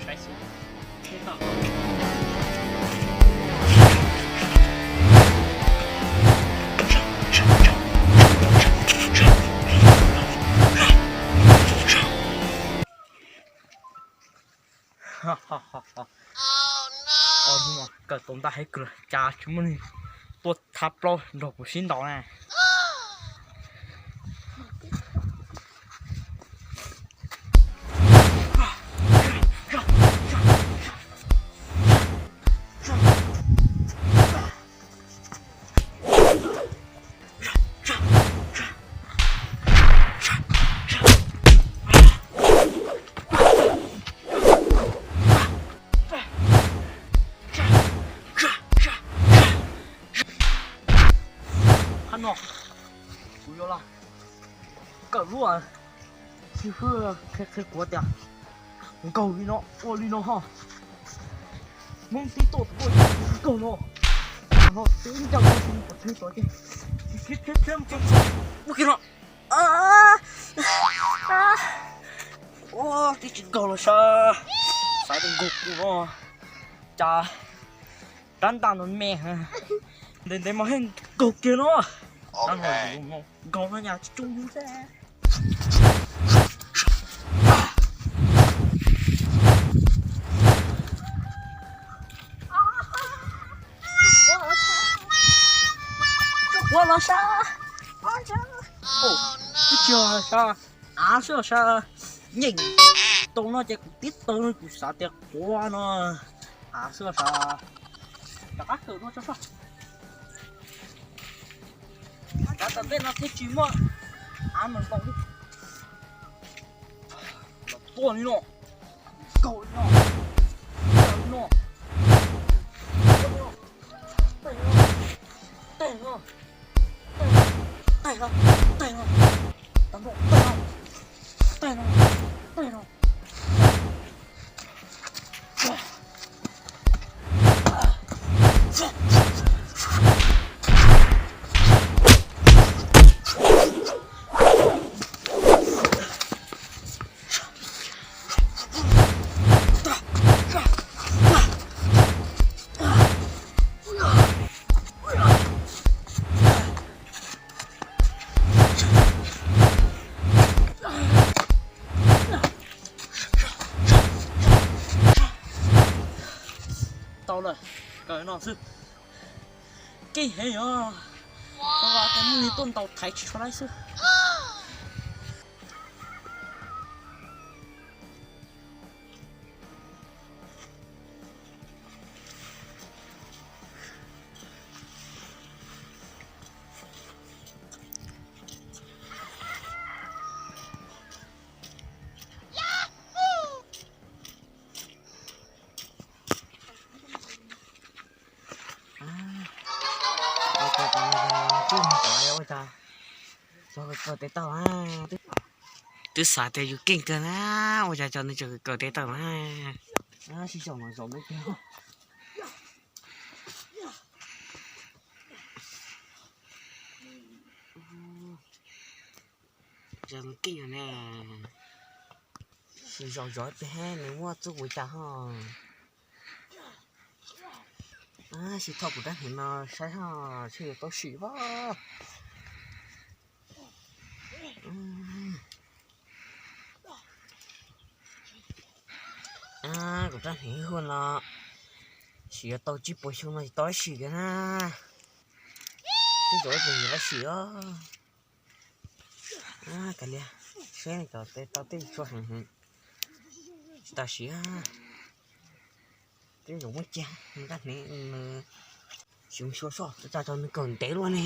Saib xwb. Os, hnub no kawm tau ntaj heev kawg cas tsis muaj neeg tuaj thab plaub nrog kuv sib ntaus na. Qhov no kuv yuav los kawm lub xib hwb qhia kuv tias nkaug li no, ua li no ho. Hmoob tib tuaj ua nkaug no, no tib ncaug no tsis pom tseg tod ces khiav khiav khiav mus txog mus kiag no. Ua tib tsis nkaug los sav, xav tias nkaug kuv no, cas rab ntaj no me, ntev ntev mas thiaj nkaug kiag no. Nkaug no nyaj tsis tsoo xwb. Ua los sav, twb tsis sav, av xwb los sav. Nyeem tau no ces kuv tib tau no kuv xav tias quav no, av xwb los sav. Rov qab kawm dua tso soj. Kav tam ntej no thiaj tsis muaj av mas ntaus li. Los tuaj li no, nkaug li no, nkaug li no, nkaug li no, tej no, tej no, tej no, tej no, tej no, tej no, tej no. Tau lawm, kawm no xwb. Keej heev os. Tau vas tes muaj neeg tuaj ntaus thaiv tsis tshua laib xwb. Ua cas cov neeg tseem kaw tes taw na, twb xav tias yus keej kawg na, ua cas cov neeg tseem kaw tes taw na. Sib xyaum mas zaum ntawd kiag. Zoo keej ne, sim zaum zov ces nws muaj txuj ua cas ho. Sim thauj kuv rab hneev no saib ho, seb yuav tau sim pob. Kuv rab hneev huaj no, sim yuav tau tsib puas xyoo no tsis tau sim kiag na. Twb zaum ib pliag yuav tau sim os. Kav liam, saib cov tes taw tej tsuag heev heev. Tsis tas siv, twb zaum muab cia, rab hneev nws tsis mus xyuas soj, tsa tsa nws kawm ntev luaj ne.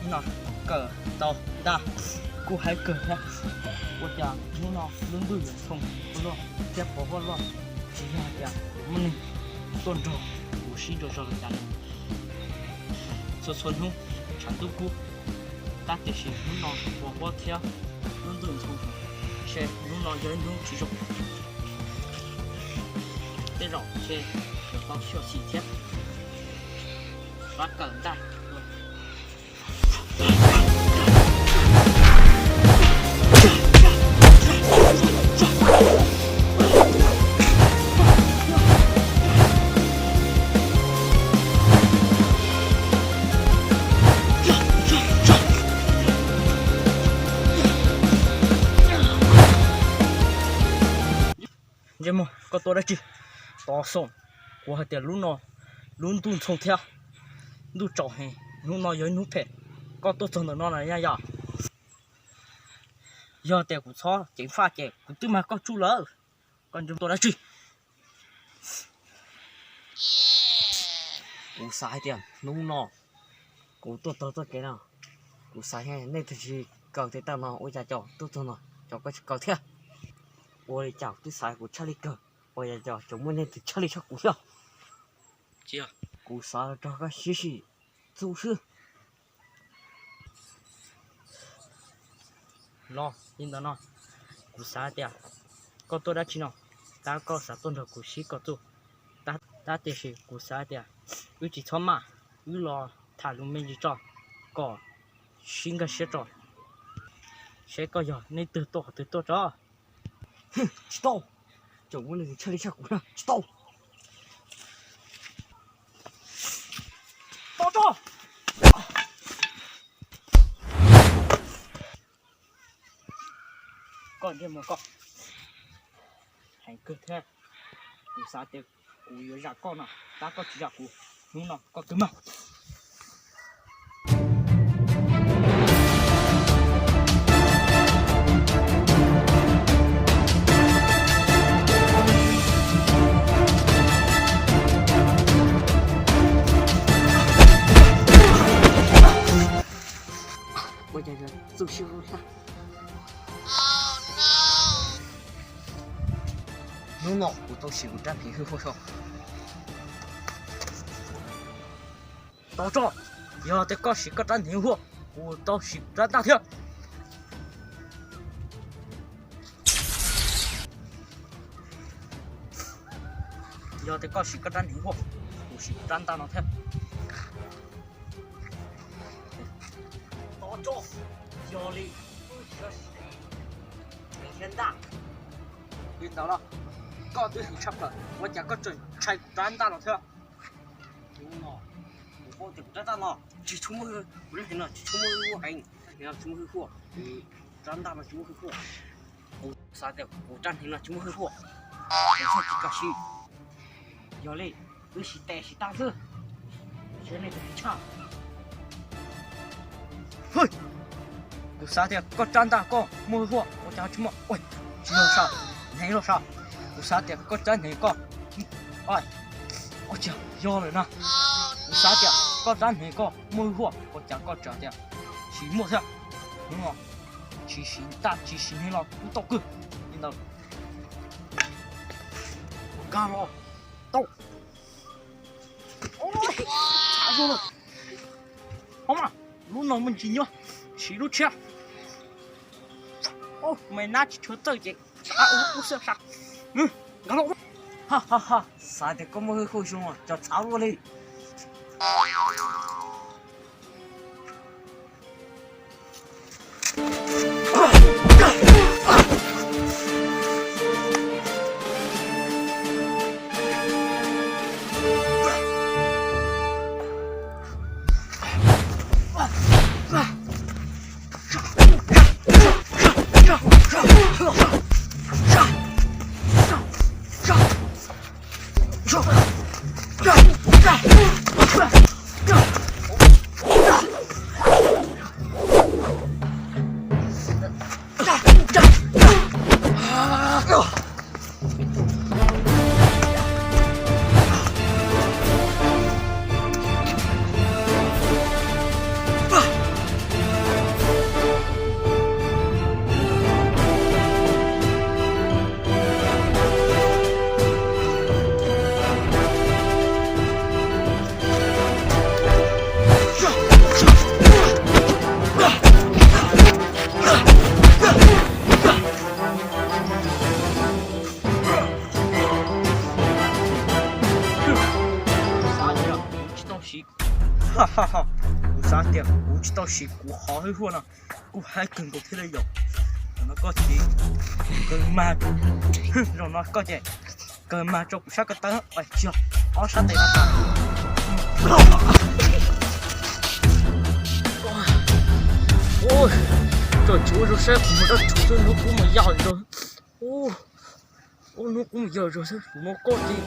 Nim no kawm tau ntag, kuj heev kawg thiab. Ua cas hnub no lub ntuj yuav tsoo ua luaj. thiab pov huab loj, tsis yog hais tias muaj neeg tuaj nrog kuv sib nrog zog li cas li. Txhua txhua hnub tshav ntuj kub, tab tiam sis hnub no pos huab thiab lub ntuj ntxhoo, ntshe hnub no yog ib hnub tsis zoo. Tej zaum ntshe yuav tau xyuam xim thiab pab kawm ntaj. Ntsej muag, koj tuaj dab tsi? Tos xoo, kuv hais tias lub no lub ntuj ntxhoo thiab ntuj tsaus heev, hnub no yog ib hnub phem, koj tuaj txog ntawm no na yom? Yog tias kuv txhob ceev faj ces kuv twb mag koj tsuj lawm. Koj ntsej muag tuaj dab tsi? Kuv xav hais tias hnub no kuv tuaj txog txoj kev no, kuv xav nej twb tsis kawg tej tag no, ua cas cov tuaj txog no cov koj tsis kawg thiab? Ua li cas twb xav kuv tshaj li kawg, ua cas cov tseem muaj neeg twg tshaj li tshaj kuv thiab? Kuv xav rau koj siab sim txuj xwb. Los li ntawd no, kuv xav tias koj tuaj dab tsi no, tab koj xav tuaj nrog kuv sib kom txuj, tab tiam sis kuv xav tias wb tsis txhob maj, wb los tham lus me ntsis tso, kom sib nkag siab tso, seb koj yog leej twg tuaj qhov twg tuaj tso. Tsis tau, tseem muaj neeg tshaj li tshaj kuv na, tsis tau. Tos tso. Koj ntsej muag koj heev kawg thiab, kuv xav tias kuv yuav zam koj no, tab koj tsis zam kuv, hnub no koj kawg mag. Hnub no kuv tau siv kuv rab hneev hwj huaj. Tos tso, yog tias koj siv koj rab hneev huaj, kuv tau siv kuv rab ntaj thiab. Yog tias koj siv koj rab hneev huaj, kuv siv kuv rab ntaj no thiab. Tos tso, yog li, kuv siv rab ntaj. Li ntawd los, koj twb hwv tshaj plaws, ua cas koj tseem ntshai kuv rab ntaj no thiab? Kuv paub tias kuv rab ntaj no tsis tshua muaj, kuv rab hneev no tsis tshua muaj hwj huaj heev, rab hneev no tsis muaj hwj huaj, rab ntaj no tsis muaj hwj huaj. Kuv xav tias kuv rab hneev no tsis muaj hwj huaj, kuv thiaj tsis kam siv. Yog li, wb siv tes siv taw xwb, seb leej twg tshaj. Kuv xav tias koj rab ntaj koj muaj hwj huaj, ua cas tsis muaj? Tsis yog sas, hneev los sas. Kuv xav tias koj rab hneev koj, ua cas yog lawm na. Kuv xav tias koj rab hneev koj muaj hwj huaj, ua cas koj tseem tias tsis muaj thiab. Hnub no tsis siv ntaj tsis siv hneev los kuj tau kawg li ntawd. Nkag los tau. Tshav zoo lawm. Ob mas, lub no muaj ntsis nyuaj, siv lub tshiab. Ob, me nab tsis tshua txawj ces tshav ub ub xwb sas. Nkag los. Ha ha ha, xav tias koj muaj hwj huaj zoo, cov tshav luaj li. Kuv xav tias kuv tsis tau siv kuv qhov hwj huaj no, kuj haib kawg nkaus thiab li yom. Zaum no koj ces kawg mag, zaum no koj ces kawg mag rau kuv sab ko taw, tsis yog, ob sab tes no tas. Ua, tso tsis ua zoo saib kuv mus dab tsi xwb, hnub kub mus yau zog. Ua, hnub kub mus yau zog xwb, zaum no koj ces